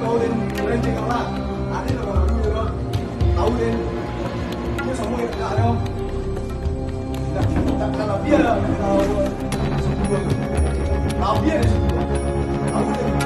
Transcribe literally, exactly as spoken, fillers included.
Tahu den, renceng lah. Ada lah orang dulu lah. Tahu den. Dia sama yang tak ada. Dah, tak kalah biar lah. Tahu den.